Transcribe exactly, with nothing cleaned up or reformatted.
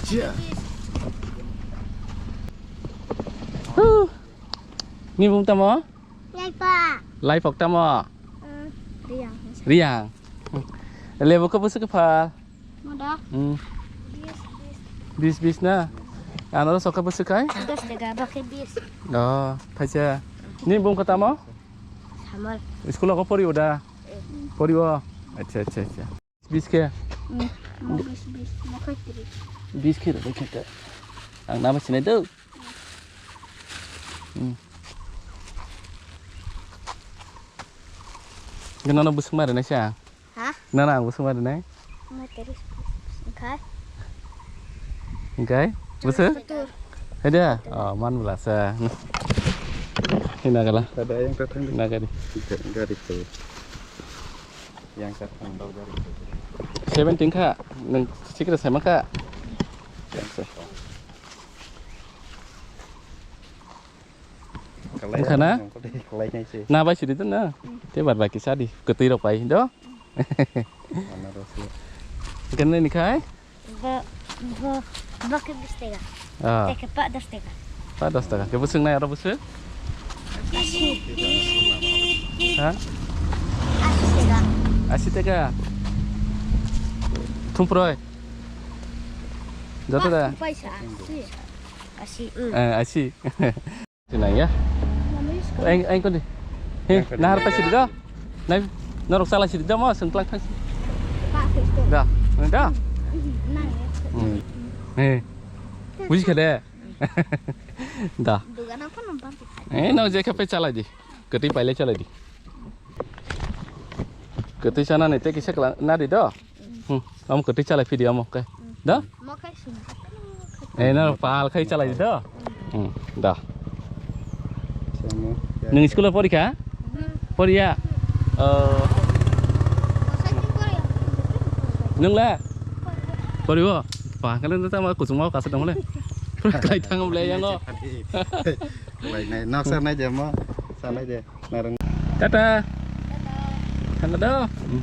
Huh. Ni bung tamo? Laipa. Laipok tamo? Hmm, Riang. Riang. Lebu ko busu ke phal? Moda. Hmm. Bis, bis. Bis, bis na? Ano sok ke busu kai? Dos tega, bakhe bis. Oh, phaisa. Ni bung ko tamo? Samal. School ko pori uda? Eh. Pori o? Acha, acha, acha. Bis khe? Hmm, mo bis, bis, mo khai tiri. Bis khe rw khe ta. Ang nama sinai do. Hmm. Gana no busuk mare nai sa. Ha? Nana ang busuk mare nai. Mo tiri. Khai. Engkai? Busuk? Betul. Heda? Oh, man belasa. Hina kala. Ada yang datang di Hina kali. Gari tu. Yang seventeen kha, nang sikira sama kha. Yang se. Wngkha na? Kalai nai se. Na bai sidi na. Te bar bai kisa di, kwtwi rok bai do. Mana rosya. Kene ni khai? Bo, bo, bo ke bis tega. Ah. Teke pa dos tega. Pa dos tega. Ke busung nai aro busung? Asi. Ha? Asi tega. Asi tega. Thumproi. Joto da. Paisa. Asi. Asi. Mm. Eh, asi. Sini ya. Aing, aing kau ni. Hei, nahar pa sidi do. Nai, norok sala sidi do mo, sengklang thang. Da, da. Hmm. Hei. Buji kade. Da. Eh, no je kape chala di. Kati paile chala di. Kati sana ni te kisa kala na di do. Hmm, am kati chala phi di amo ke. Da? Mo kai sini. Eh, no, pahal khai chalai do. Hmm, da. Nung school pori kha? Pori ya? Oh. Nung le? Pori bo? Pa, kalian tu sama kusung mau kasih dong le. Pura kai tang le yang ngo. Lai nai, nok sar nai je mo. Sar nai je. Narang. Tata. Tata do. Hmm.